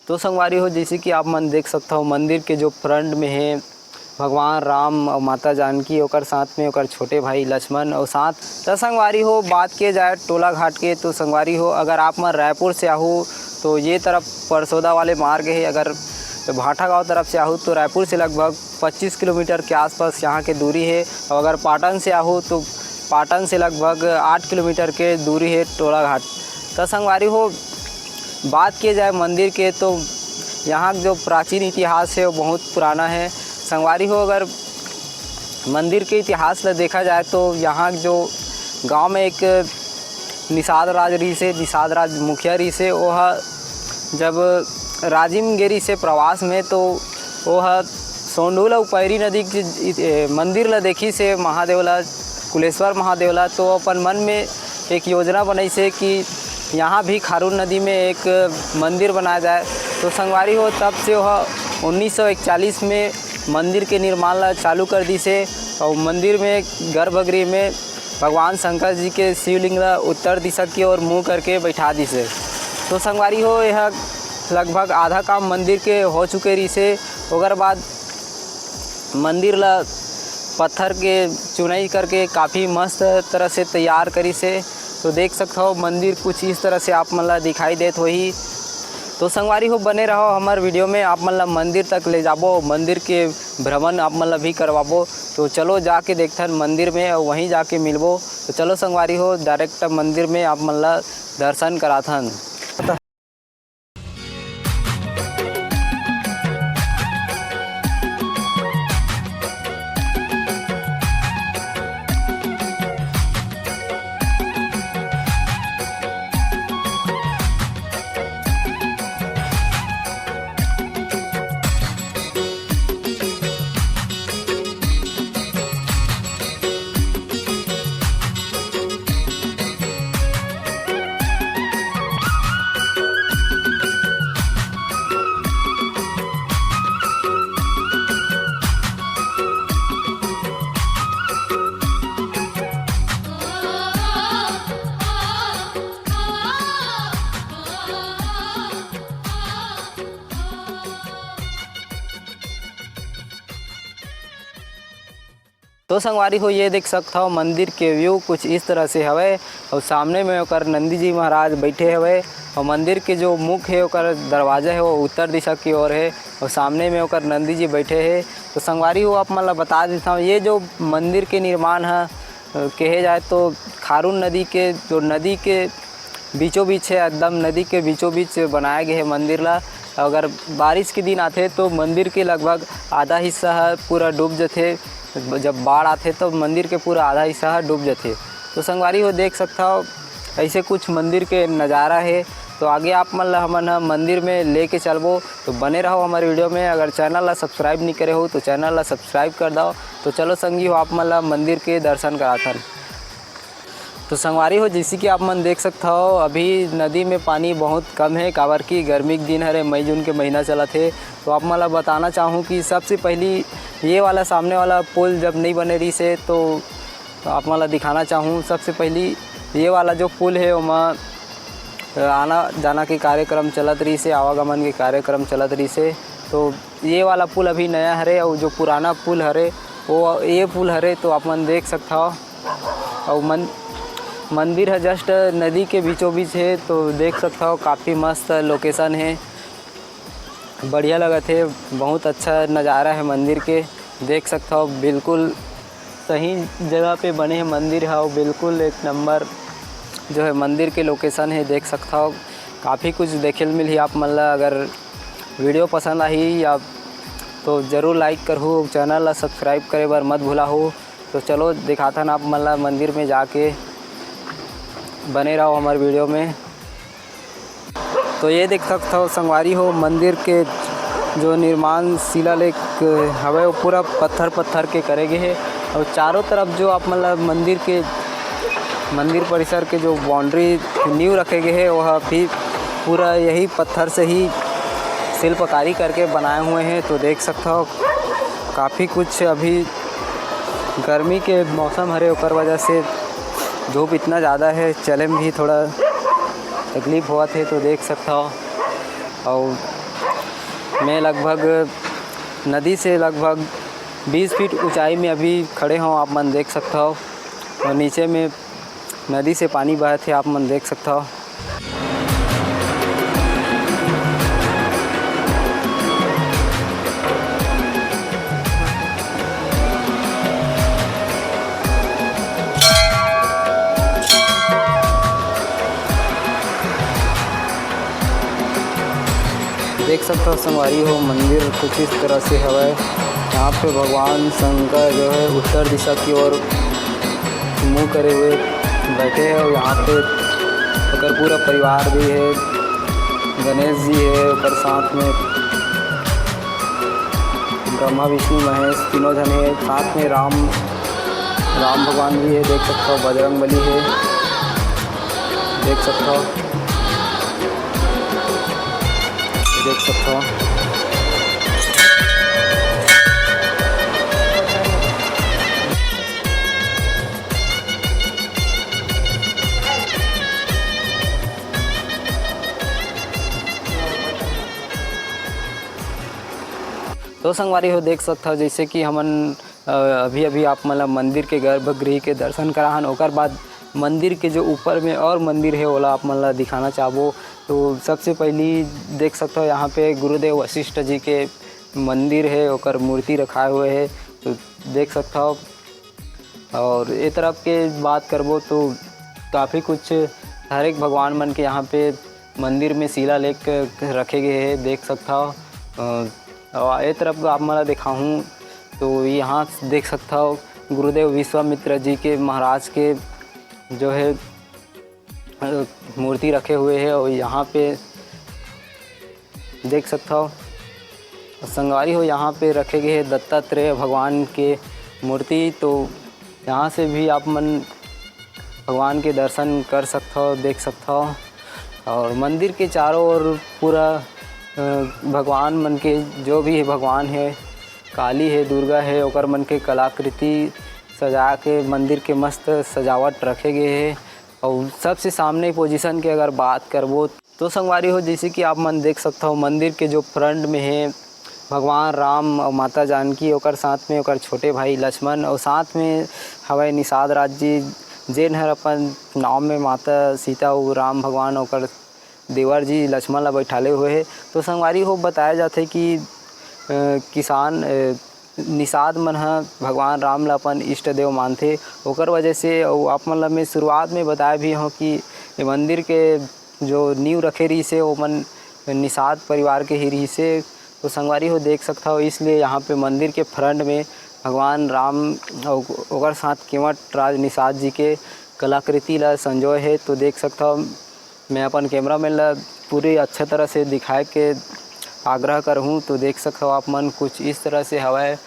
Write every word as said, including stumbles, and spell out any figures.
तो संगवारी हो, जैसे कि आप मन देख सकत हव, मंदिर के जो फ्रंट में हे भगवान राम और माता जानकी, ओकर साथ में ओकर छोटे भाई लक्ष्मण और साथ। तो संगवारी हो, बात किए जाए टोला घाट के, तो संगवारी हो, अगर आप मन रायपुर से आहू तो ये तरफ परसोदा वाले मार्ग है, अगर भाठा गांव तरफ से आहू तो रायपुर से लगभग पच्चीस किलोमीटर के आसपास यहाँ के दूरी है। और अगर पाटन से आहू तो पाटन से लगभग आठ किलोमीटर के दूरी है टोला घाट। तो संगवारी हो, बात किए जाए मंदिर के, तो यहाँ जो प्राचीन इतिहास है वो बहुत पुराना है। संगवारी हो, अगर मंदिर के इतिहास ला देखा जाए तो यहाँ जो गांव में एक निषाद राज रहिसे, निषाद राज मुखिया रहिसे, वो ह जब राजिम गे रहिसे प्रवास में, तो वो ह सोंढूल अउ पैरी नदी के इ-, ए, मंदिर ला देखिसे, महादेव ला, कुलेश्वर महादेव ला, तो अपन मन में एक योजना बनइसे कि यहाँ भी खारून नदी में एक मंदिर बनाया जाए। तो संगवारी हो, तब से वह उन्नीस सौ इकतालीस में मंदिर के निर्माण ला चालू कर दिसे और मंदिर में गर्भगृह में भगवान शंकर जी के शिवलिंग ला उत्तर दिशा की ओर मुंह करके बैठा दिसे। तो संगवारी हो, यह लगभग आधा काम मंदिर के हो चुके रहिसे। ओकर बाद मंदिर ला पत्थर के चुनई करके काफ़ी मस्त तरह से तैयार करिसे। तो देख सकत हव, मंदिर कुछ इस तरह से आप मन ला दिखाई देत होही। तो संगवारी हो, बने रहो हमर वीडियो में, आप मन ला मंदिर तक ले जाबो, मंदिर के भ्रमण आप मन ला भी करवाबो। तो चलो जाके देखथन मंदिर में और वहीं जाके मिलबो। तो चलो संगवारी हो, डायरेक्ट मंदिर में आप मन ला दर्शन कराथन। तो संगवारी हो, ये देख सकत हव, मंदिर के व्यू कुछ इस तरह से हवय और सामने में ओकर नंदी जी महाराज बैठे हवय और मंदिर के जो मुख है, ओकर दरवाजा है, वो उत्तर दिशा की ओर है और सामने में ओकर नंदी जी बैठे हैं। तो संगवारी हो, आप मन ला बता देता हूँ, ये जो मंदिर के निर्माण है, अ, कहे जाए तो खारून नदी के, जो नदी के बीचों बीच है, एकदम नदी के बीचों बीच बनाया गया है मंदिर ला। अगर बारिश के दिन आथे तो मंदिर के लगभग आधा हिस्सा ह पूरा डूब जथे। जब बाढ़ आथे तो मंदिर के पूरा आधा हिस्सा ह डूब जथे। तो संगवारी हो, देख सकत हव, ऐसे कुछ मंदिर के नज़ारा है। तो आगे आप मन ला हमन ह मंदिर में लेके चलबो। तो बने रहो हमारे वीडियो में। अगर चैनल ला सब्सक्राइब नहीं करे हो तो चैनल ला सब्सक्राइब कर दो। तो चलो संगी हो, आप मन ला मंदिर के दर्शन कराथन। तो संगवारी हो, जैसे कि आप मन देख सकत हव, अभी नदी में पानी बहुत कम है, काबर कि गर्मी के दिन हरे, मई जून के महीना चलत हे। तो आप मन ला बताना चाहूँ कि सबसे पहली ये वाला सामने वाला पुल जब नहीं बने रहिस हे, तो आप मन ला दिखाना चाहूँ, सबसे पहली ये वाला जो पुल है, ओमा आना जाना के कार्यक्रम चलत रहिस हे, आवागमन के कार्यक्रम चलत रहिस हे। तो ये वाला पुल अभी नया हरे, और जो पुराना पुल हरे, वो ये पुल हरे। तो आप मन देख सकत हव, अउ मन-, मंदिर ह just नदी के बीचों बीच हे। तो देख सकत हव, काफ़ी मस्त location हे, बढ़िया लगत हे, बहुत अच्छा नज़ारा हे मंदिर के। देख सकत हव, बिल्कुल सही जगह पे बने हे मंदिर ह, अउ बिल्कुल एक नंबर जो है मंदिर के location हे। देख सकत हव, काफ़ी कुछ देखे ल मिलही आप मन ला। अगर वीडियो पसंद आही या तो जरूर like करहू, चैनल ला सब्सक्राइब करे बर मत भुलाहू। तो चलो दिखाथन आप मन ला मंदिर में जाके, बने रहो हमारे वीडियो में। तो ये देख सकत हव संगवारी हो, मंदिर के जो निर्माण शिलालेख हवे, वो पूरा पत्थर पत्थर के करे गे हे, और चारों तरफ जो आप मन ला मंदिर के, मंदिर परिसर के जो boundary, नींव रखे गे हे, वह भी पूरा यही पत्थर से ही शिल्पकारी करके बनाए हुए हैं। तो देख सकत हव, काफ़ी कुछ अभी गर्मी के मौसम हरे, ओकर वजह से धूप इतना ज़्यादा है, चले में भी थोड़ा तकलीफ होवत हे। तो देख सकत हव, अउ मैं लगभग नदी से लगभग बीस फीट ऊंचाई में अभी खड़े हों, आप मन देख सकत हव। और नीचे में नदी से पानी बहत हे, आप मन देख सकत हव। देख सकत हव संगवारी हो, मंदिर कुछ इस तरह से हवय। यहाँ पे भगवान शंकर जो है उत्तर दिशा की ओर मुंह करे हुए बैठे हैं और यहाँ पे ओकर पूरा परिवार भी है, गणेश जी है, ओकर साथ में ब्रह्मा, विष्णु, महेश तीनों झन है, साथ में राम, राम भगवान भी है, देख सकत हव, बजरंग बली है, देख सकत हव, देख सकत हव। तो संगवारी हो, देख सकत हव, जैसे कि हमन, अ, अभी-अभी आप मन ला मंदिर के गर्भगृह के दर्शन कराहन, ओकर बाद मंदिर के जो ऊपर में और मंदिर हे, ओला आप मन ला दिखाना चाहबो। तो सबसे पहली देख सकत हव, यहाँ पे गुरुदेव वशिष्ठ जी के मंदिर हे, ओकर मूर्ति रखाए हुए हे, तो देख सकत हव। और ए तरफ के बात करबो तो काफ़ी कुछ हर एक भगवान मन के यहाँ पे मंदिर में शिलालेख रखे गए हे, देख सकत हव। अ, और ए तरफ आप मन ला दिखाहूँ तो यहाँ देख सकत हव गुरुदेव विश्वामित्र जी के महाराज के जो है, अ, मूर्ति रखे हुए हे और यहाँ पे देख सकत हव। संगवारी हो, यहाँ पे रखे गए हे दत्तात्रेय भगवान के मूर्ति, तो यहाँ से भी आप मन भगवान के दर्शन कर सकत हव, देख सकत हव। और मंदिर के चारों ओर पूरा, अ, भगवान मन के जो भी भगवान हे, काली हे, दुर्गा हे, ओकर मन के कलाकृति सजा के मंदिर के मस्त सजावट रखे गए हे। और सबसे सामने पोजीशन के अगर बात करबो तो संगवारी हो, जैसे कि आप मन देख सकत हव, मंदिर के जो फ्रंट में हे भगवान राम और माता जानकी, ओकर साथ में ओकर छोटे भाई लक्ष्मण, और साथ में हवय निषाद राज जी, जेन हर अपन नाव में माता सीता और राम भगवान ओकर देवर जी लक्ष्मण ला बैठाले हुए हे। तो संगवारी हो, बताया जाथे कि, अ, किसान, अ, निषाद मन ह भगवान राम ला अपन इष्ट देव मानथे, ओकर वजह से, अउ आप मन ला मैं शुरुआत में बताए भी हव कि ये मंदिर के जो नींव रखे रहिस हे, ओमन निषाद परिवार के ही रहिस हे। तो संगवारी हो, देख सकत हव, इसलिए यहाँ पे मंदिर के फ्रंट में भगवान राम अउ ओकर साथ केवट राज निषाद जी के कलाकृति ला संजोए हे। तो देख सकत हव, मैं अपन कैमरामैन ला पूरी अच्छा तरह से दिखाए के आग्रह करहूँ। तो देख सकत हव आप मन, कुछ इस तरह से हवय।